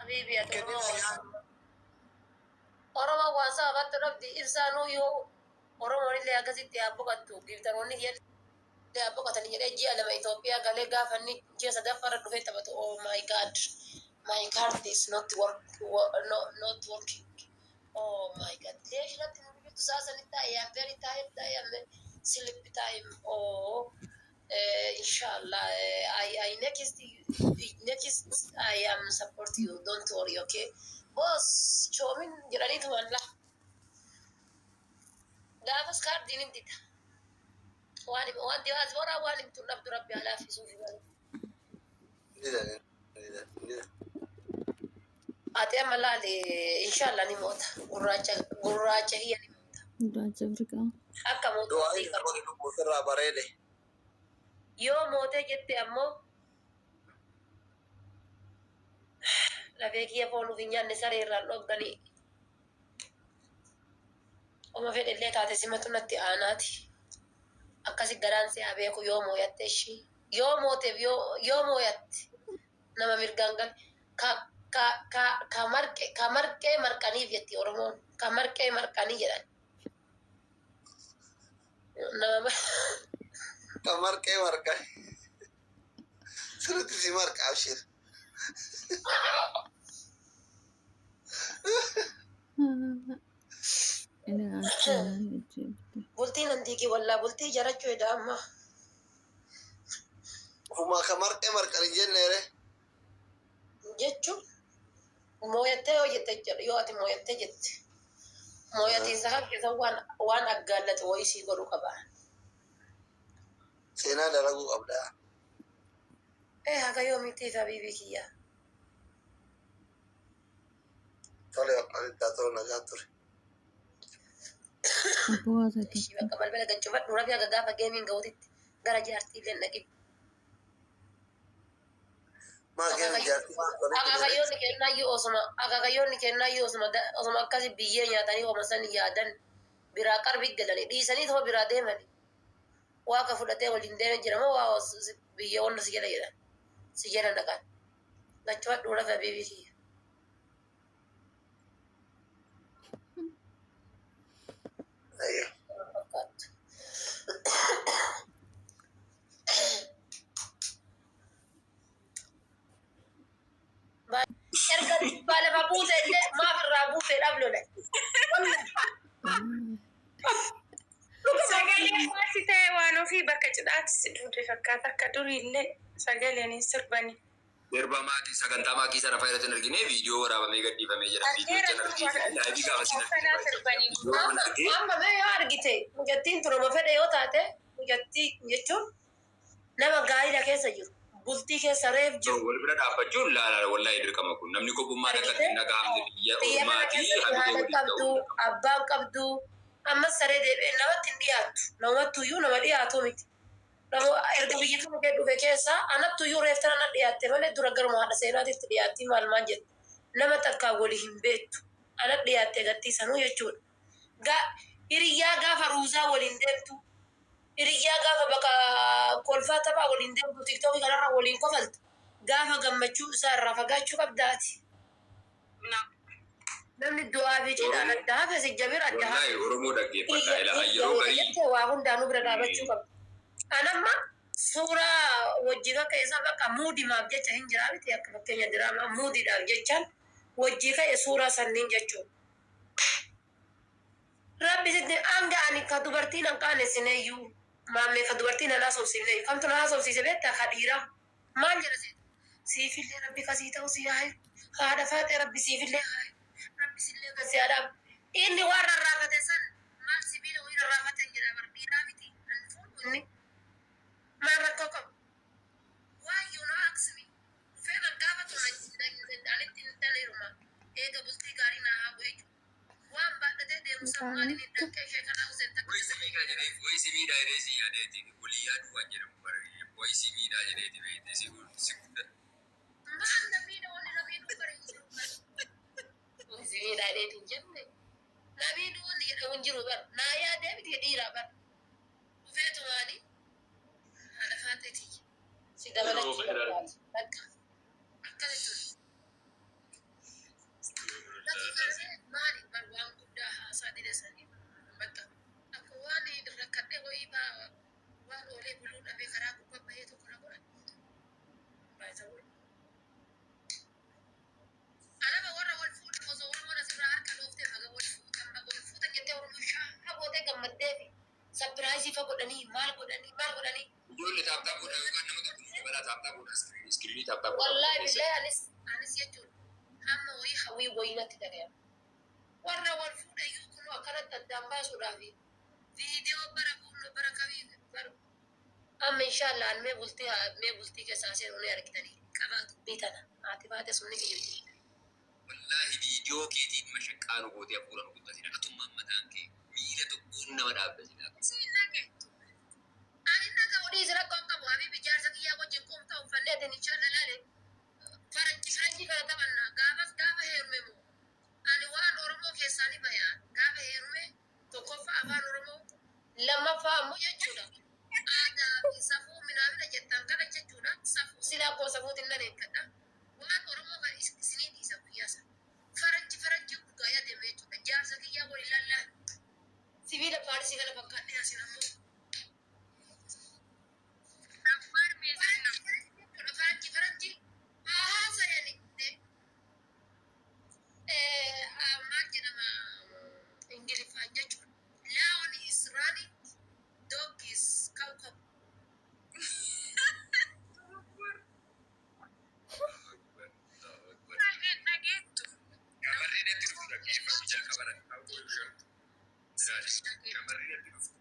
Habiibi ati Kennina Oromoo yaa. Oromoo waan sababattu dhabdi ibsaanuu yoo Oromoon illee akkasitti haa boqattu giiftaroonni illee haa boqotanii jedhee ji'a 2 Itoophiyaa galee gaafa inni ji'a sadaffaarra dhufee taphatu oh my god my card is not work no, not working oh my god leesh natti hin jirtu sa'a sanitti I am very tired I am sleep time oh inshallah I next next I am support you don't worry okay boss choomin jedhaniitumaan la gaafas kaardiin hin dida waan waan diyaasbooraa waan himtu hin dhabdu rabbi haa laaffisuufi malee. Dida dida dida. Ati amma laali inshallah ni moota gurraacha gurraacha kiyya ni moota. Gurraacha Afrikaa. Akka mootu Du'aa abdii inni qaba. godhe lubbuu sirraa bareede. Yoo mootee jette ammoo lafee kiyya foon uf hin nyaanne saree irraan dhogganii. Oma fedhe illee taate simatu natti aanaati. Akkasi garaan si haa beeku yoo mooyatte ishii. Yoo mooteef yoo yoo mooyatte nama mirgaan gale ka ka ka ka marqe ka marqee marqaniif jetti Oromoon ka marqee marqanii jedhan. Nama Ka marqee marqa. Sirriitti si marqa abshir. Bultii nan diigi wallaa bultii ijarachuu eda amma. Ofumaa ka marqee marqan hin jenneere. Jechuun mooyattee yoo jette jedhu yoo ati mooyattee jette mooyatiinsa kan keessa waan waan aggaallatu wayii sii godhu qaba. Seenaa dalaguu qabda. Ee haga yoomiitti habiibii kiyya. Tole haa tolu nagaa ture. Abboo haasa Ishii bakka balbala gad cufadhu rafi haga gaafa geemiin ga'utitti gara jaartii illee hin dhaqin. Maa geemiin jaartii maal walitti deebi'e? Akaakayyoonni kennaayyuu osuma akaakayyoonni kennayyuu osuma osuma akkasi biyyee nyaatanii homa san yaadan biraa qarbii galanii dhiisanii tuma biraa deemani. Waaqa fudhatee waliin deeme jira moo waa biyyee wanta si jala jedhan si jala dhaqan. Gad cufadhu rafi habiibii kiyya. Ayyo. Fakkaattu. Erga dhiibbaa lafa buute illee maaf irraa buute dhaaf lola. Sagalee maasi ta'e waan ofii bakka cidhaatti si duude fakkaata akka durii illee sagaleen hin sirbani. Sirba maakii sagantaa maakii sana fayyadatu hin argine viidiyoo waraabamee gadhiifamee jira. Argeera Viidiyoo durba argee laayivii gaafa sin akkanaa argine sirbanii. viidiyoo Amma argee amma mee yoo argite mucattiin turuma fedhe yoo taate mucattii jechuun nama gaa'ila keessa jiru bultii keessa reef jiru wal bira dhaabbachuun laala wallahi dirqama kun namni kophummaan akka argite ittiin dhaga'amne biyya biyya kana ormaatii keessatti hamilee haadha waliin qabdu ta'uu dirqama. abbaan qabdu ammas saree deebi'ee namatti hin dhiyaattu namattuyyuu nama dhiyaatu miti. Nama erga biyya kana kee dhufe keessa anattuyyuu reef tana na dhiyaatte malee dura garuma haadha seenaatitti dhiyaattii maal maal jette nama takkaan walii hin beektu ana dhiyaatte gattii sanuu jechuudha. Ga hiriyyaa gaafa ruuzaa waliin deemtu hiriyyaa gaafa bakka kolfaa taphaa waliin deemtu tiktookii kanarra waliin kofaltu gaafa gammachuu isaa irraa fagaachuu qabdaati. No. Namni du'aa fi cidhaan Oromoo adda hafe sijjamir adda hafe. wallahi Oromoo dhaggeeffadha Iyya ila iyya yeroo wayita garii jette waa hundaanuu bira dhaabachuu qabda. Anamma suuraa wajjii bakka isaa bakka muudimaaf jecha hin jiraa miti akka fakkeenya diraamaa muudiidhaaf jechaan wajjii ka'e suuraa sanniin jechuudha. Rabbi sitti hanga ani ka dubartii nan qaanessineyyuu maammee ka dubartii nan haasofsiifneyyuu kamtu na haasofsiise beektaa ka dhiiraa maal jedha seeta siifillee rabbi ka sii ta'u sii haa hiru haadha faaxee rabbi siifillee haa hiru rabbi sillee gad si haa dhaabu inni waan rarraafate san maal sibiila wayii rarraafate jedha bar dhiiraa miti an fuudhu inni maal rakkoo qabu why you no ask me dhufee nan gaafatu anitti hin taleeruma eega bultii gaarii naa haa bu'e jechuudha. Waan baadhatee deemu san maaliin hin dhaqee ishee kanaa Huseen takka Wayi si miidhaa jedhee wayi si miidhaa jedhee si yaadeeti walii yaaduu waan jedhamu bara wayi si miidhaa jedheeti beekte si si gudda. Maal na miidha wanni na miidhuu bara hin jiru bar. Wayi si miidhaa jedheeti hin jenne. Na miidhuu wanni jedhamu hin jiru bar. Naa yaadee miti dhiiraa bar. Dhufeetumaani haadha faaxee tiyya. Si dabalachuu barbaade. Bakka akkasi ture. jedhe sanii bakka akka waan rakkadhee wayii baa waan oolee buluu dhabee karaa gubbaa bahee tokko na godhan. Baay'isa. Anama warra wal fuudhe osoo Oromoon asirraa harka dhooftee baga wal fuutan baga wal fuutan jettee Oromoon shaa gootee gammaddee fi surprise fa godhanii maal godhanii maal godhanii. Ijoollee tap tap godha yookaan nama tokko nu dabalaa tap tap godha screen tap tap godha. Wallaahi billahi anis jechuun hamma wayii hawwii wayii natti dhagayama. Warra wal fuudhe iyyuu kunoo akkanatti addaan baasuudhaaf viidiyoo bara kunnoo bara kamii bara amma inshaallah mee bultii keessaa seenuu ni argitanii qabaa dubbii tana haati baate sun ni kiyyuti. Wallaahi viidiyoo keetiin mashaqqaa nu gootee hafuura nu guttatina. Atummaan mataan kee miila tokkoon nama dhaabda. Isin dhageettu. Ani naga odii isira kan qabu habibi jaarsa kiyyaa wajjin qomta uffannee inshallah laale faranji faranji kana taphanna. Gaafas gaafa heerume moo ani waan Oromoo keessaa ni baya. Gaafa heerume tokkoffaa afaan Oromoo, lammaffaa ammoo jechuudha aadaa fi safuu minaamina jettan kana jechuudha. Safuu silaa koo safuutiin nan eeggadha. Waan Oromoo kan isinii dhiisa guyyaa sana faranji faranji guyyaa deeme jechuudha. Jaarsa kiyyaa waliin lallaa sibiila paarisii kana fakkaadhee asin ammoo Affaar meeshaan nama. Faranji faranji haa haasayani maal jedhama Ingiliffaan jechuudha. Lion is running, dog is cow cow. Dhageettu. Shamarri natti dhuftu dhaggeeffatu jalqaba irratti. Shamarri natti dhuftu.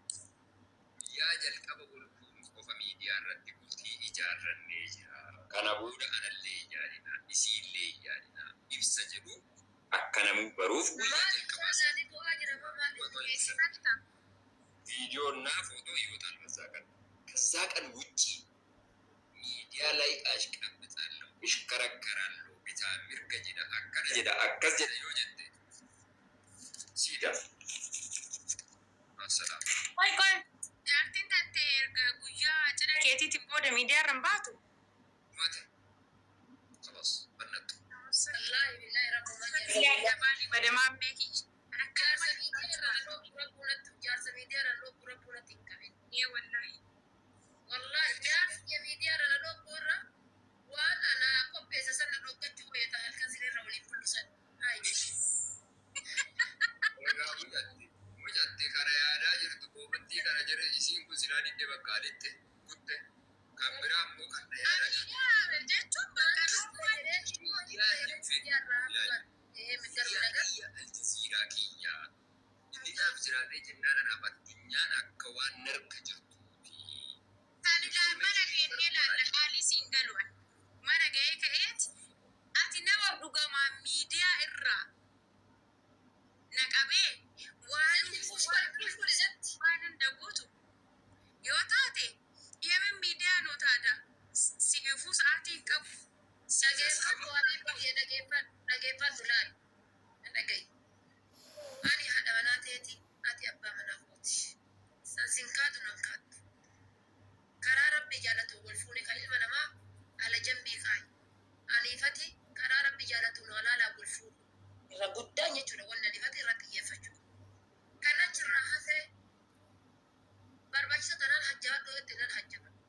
Guyyaa jalqaba golfuun qofa miidiyaa irratti bultii ijaarrannee jira. Kana booda anallee ijaarina, isiillee ijaarina. Ibsa jedhu akka namuu baruuf guyyaa Maal jalqabaa isaanii bu'aa jira moo maal? Eessatti? ቪዲዮና ፎቶ ይወጣል። በዛ ቀን ከዛ ቀን ውጪ ሚዲያ ላይ አሽቀብጣለሁ፣ እሽከረከራለሁ፣ bitaa mirga jedha, akkana jedha, akkas jedha yoo jette siidaf asalaam. Qoy qoy. Jaartiin tantee erga guyyaa cidha keetiitiin booda miidiyaa irra hin baatu. Mate خلاص بنت. Wallaahi billahi rabbumaa jedha. Badamaa beeki. Jaarsa miidiyaa irraa dhoobu rabbuunatti jaarsa miidiyaa irraa dhoobu rabbuunatti hin qabin. Ee wallaahi. Wallaahi jaarsi miidiyaa irraa dhoobu irra waan ana qopheesse sana dhoggachuu wayita halkan sirriirra waliin bullusan. Haa. Egaa mucatte mucatte kana yaadaa jirtu koomantii kana jira isiin kun silaa didde bakka alitte kutte kan biraa immoo kan na yaadaa jirtu. Jechuun bakka Kiyya aljaziiraa kiyya inni naaf jiraatee jennaan anaaf addunyaan akka waan narka jirtuuti. Kan mana keennee laalla haalli siin galu'an. Mana ga'ee ka'eet ati nama dhugamaa miidiyaa irraa na qabee waan waan hunda guutu yoo taate yemin miidiyaa nu taata si ifuu sa'aatii hin qabu. Dhageeffadhu habiibi dhageeffadhu dhageeffadhu laal dhaga'i. Ani haadha manaa teeti, ati abbaa manaa kooti. San sin kaatu nan kaattu. Karaa rabbi jaalatu wal fuune kan ilma namaa ala jambii kaayi. Aniifati karaa rabbi jaalatu nu halaalaa wal fuudhu. Irra guddaan jechuudha wanni aniifati irratti xiyyeeffachuu. Kan achirraa hafee barbaachisa tanaan hajjabadhu jette nan hajjabadhu.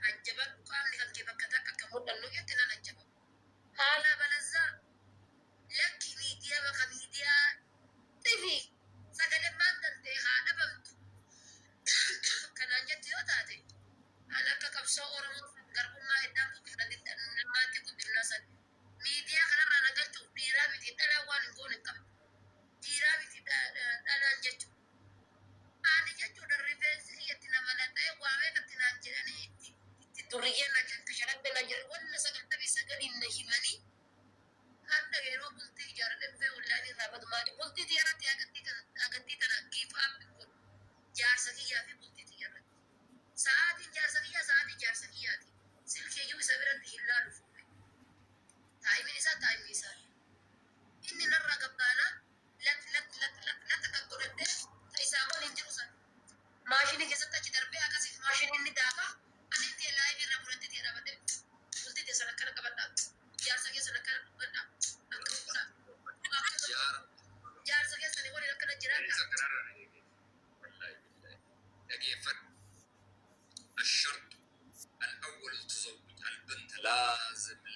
Hajjabadhu qaamni kan kee bakka takka akka mul'annu jette nan hajjabadhu. Haala balazzaa lakki miidiyaa bakka miidiyaa xifi sagalee maal tantee haa dhabamtu. Kanaan jettu yoo taate an akka qabsoo Oromoo garbummaa heddaan buqqifnamaatti guddifnaa san miidiyaa kanarraa na galchuuf dhiiraa miti dhalaa waan hin goone hin qabdu. Dhiiraa miti dhalaan jechuudha. Ani jechuudha rifeensi kiyyatti nama laxee waamee katti naan jedhanii itti durriyyee na jedhan kashalabbe na jedhan wanna 99n na himanii hadha yeroo bultii ijaaradhe dhufee wallaan irraa badu maali bultii tiyyaratti agantii tana give up godhu jaarsa kiyyaa fi bultii tiyyarratti. Sa'aatiin jaarsa kiyyaa sa'aatii jaarsa kiyyaati. Silkiiyyuu isa biratti hin laalu fuudhe. Timeiin isaa timeii isaa. Inni narraa gabbaanaa lat lat lat lat lat akka godhadhee ta isaa waliin jiru sana. Maashinii keessatti achi darbee akkasiif maashinii inni daaka ani itti liveii irraa fudhattee itti dhaabadhee bultii teessan akkana qabadhaa. Jaarsa keessan akkana dhugadhaa. Akka godhaa. Jaara Jaarsa keessan waliin akkana jiraadhaa. Dhageeffadhu. الشرط الأول، تزوج البنت لازم.